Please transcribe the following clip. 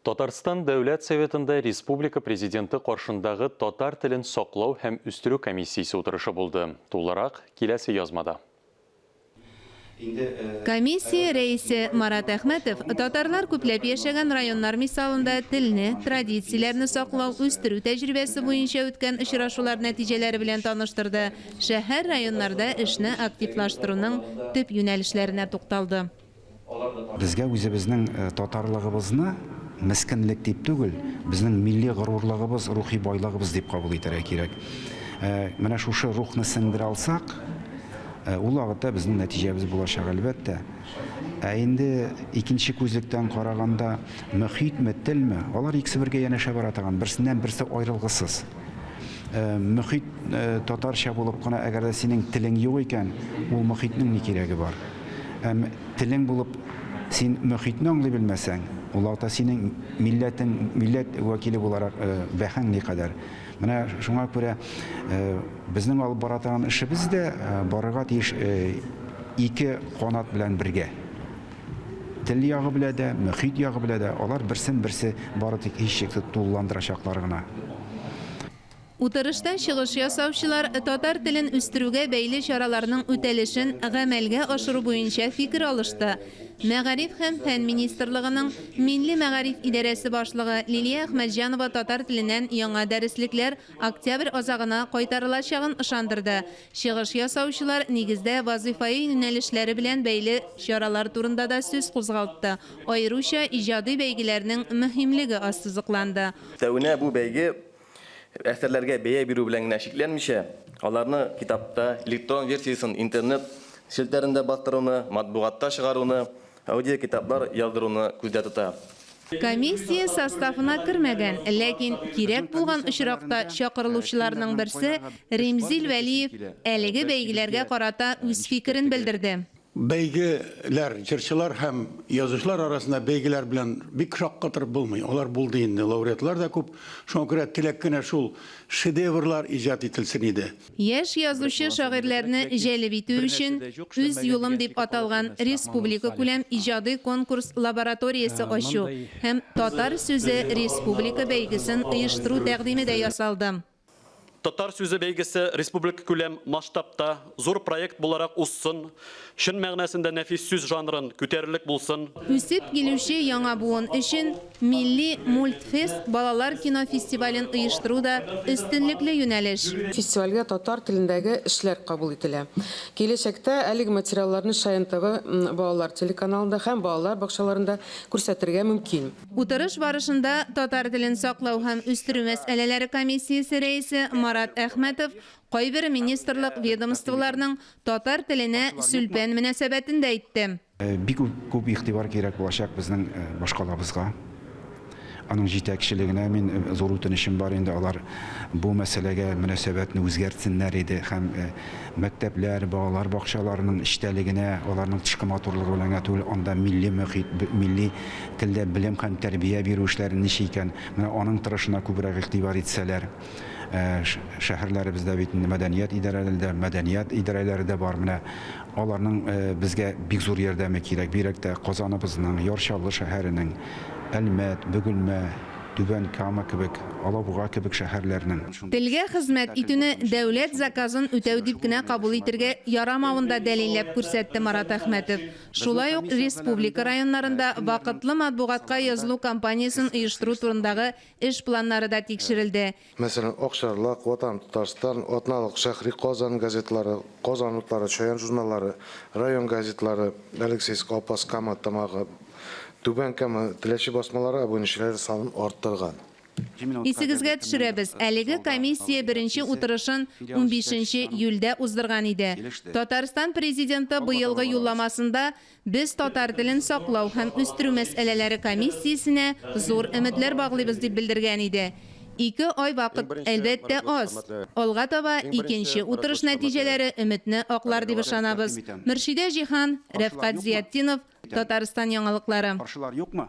Татарстан Дәүләт Советында республика Президенты каршындагы татар телен саклау һәм үстерү комиссиясе утырышы булды. Тулырак, киләсе язмада. Комиссия рәисе Марат Әхмәтов татарлар күпләп яшәгән районнар мисалында телне, традицияләрне саклау, үстерү тәҗрибәсе буенча үткән очрашулар нәтиҗәләре белән таныштырды, шәһәр-районнарда эшне активлаштыруның төп юнәлешләренә тукталды. Безгә үзебезнең татарлыгыбызны мескенлек дип түгел, безнең милли горурлыгыбыз, рухи байлыгыбыз дип кабул итәргә кирәк. Менә шушы рухны сеңдерә алсак, ул вакытта безнең нәтиҗәбез булачак, әлбәттә. Ә инде икенче күзлектән караганда, мөхитме, телме, алар икесе бергә янәшә бара торган, берсеннән берсе аерылгысыз. Мөхит татарча булып кына, әгәр дә синең телең юк икән, ул мөхитнең ни кирәге бар? Әм телең булып, син мөхитне аңлый белмәсәң, ул вакытта синең милләтең, милләт вәкиле буларак бәһаң никадәр? Менә шуңа күрә безнең алып бара торган эшебез дә барырга тиеш ике канат белән бергә. Тел ягы белә дә, мөхит ягы белә дә, алар берсен-берсе бары тик һичшиксез тулыландырачаклар гына. Утырышта чыгыш ясаучылар татар телен үстерүгә бәйле чараларның үтәлешен гамәлгә ашыру буенча фикер алышты. Мәгариф һәм фән министрлыгының Милли мәгариф идарәсе башлыгы Лилия Әхмәтҗанова татар теленнән яңа дәреслекләр октябрь азагына кайтарылачагын ышандырды. Чыгыш ясаучылар, нигездә, вазыйфаи юнәлешләре белән бәйле чаралар турында да сүз кузгалтты. Аеруча иҗади бәйгеләрнең мөһимлеге ассызыкланды. Өстәвенә, бу бәйге Әсәрләргә бәя бирү белән генә чикләнмичә, аларны китапта, электрон версиясен интернет челтәрендә бастыруны, матбугатта чыгаруны, аудиокитаплар яздыруны күздә тота. Комиссия составына кермәгән, ләкин кирәк булган очракта чакырылучыларның берсе Римзил Вәлиев әлеге бәйгеләргә карата үз фикерен белдерде. Бәйгеләр, җырчылар һәм язучылар арасында бәйгеләр белән бик шаккатырып булмый. Алар булды инде, лауреатлар да күп. Шуңа күрә теләк кенә шул, шедеврлар иҗат ителсен иде. Яшь язучы-шагыйрьләрне җәлеп итү өчен Үз юлым дип аталган республикакүләм иҗади конкурс лабораториясе ачу һәм Татар сүзе республика бәйгесен оештыру тәкъдиме дә ясалды. Татар сүзе бәйгесе республикакүләм масштабта зур проект буларак узсын, чын мәгънәсендә нәфис сүз жанрын күтәрерлек булсын. Үсеп килүче яңа буын өчен Милли мультфест балалар кинофестивален оештыру да өстенлекле юнәлеш. Фестивальгә татар телендәге эшләр кабул ителә. Киләчәктә әлеге материалларны Шаян ТВ балалар телеканалында һәм балалар бакчаларында күрсәтергә мөмкин. Утырыш барышында татар телен саклау һәм үстерү мәсьәләләре комиссиясе рәисе Марат Әхмәтов кайбер министрлык-ведомстволарның татар теленә сүлпән мөнәсәбәтен дә әйтте. Бик күп игътибар кирәк булачак безнең башкалабызга. Аның җитәкчелегенә мин зур үтенечем бар инде, алар бу мәсьәләгә мөнәсәбәтне үзгәртсеннәр иде һәм мәктәпләр, балалар бакчаларының эчтәлегенә, аларның тышкы матурлыгы белән генә түгел, анда милли мохит, милли телдә белем һәм тәрбия бирү эшләре ничек икән, менә аның торышына күбрәк игътибар итсәләр. Шәһәрләребездә бит инде мәдәният идарәләре дә, мәдәният идарәләре дә бар. Менә аларның безгә бик зур ярдәме кирәк. Бигрәк тә Казаныбызның, Яр Чаллы шәһәренең, Әлмәт, Бөгелмә, Түбән Кама кебек, Алабуга кебек шәһәрләрнең. Телгә хезмәт итүне дәүләт заказын үтәү дип кенә кабул итергә ярамавын да дәлилләп күрсәтте Марат Әхмәтов. Шулай ук республика районнарында вакытлы матбугатка язылу кампаниясен оештыру турындагы эш планнары да тикшерелде. Мәсәлән, Акчарлак, Ватаным Татарстан, Атналык, Шәһри Казан газеталары, Казан утлары, Чаян журналлары, район газетлары, Алексеевск, Апас, Кама Тамагы, Түбән Кама, Теләче басмалары абунәчеләре санын арттырган. Исегезгә төшерәбез, әлеге комиссия беренче утырышын унбишенче июльдә уздырган иде. Татарстан Президенты быелгы юлламасында Без татар телен саклау һәм үстерү мәсьәләләре комиссиясенә зур өметләр баглыйбыз, дип белдергән иде. Ике ай вакыт, әлбәттә, аз. Алга таба икенче утырыш нәтиҗәләре өметне аклар дип ышанабыз. Мөршидә Җиһан, Рәфкать Зиятдинов, Татарстан яңалыклары. Каршылар юкмы?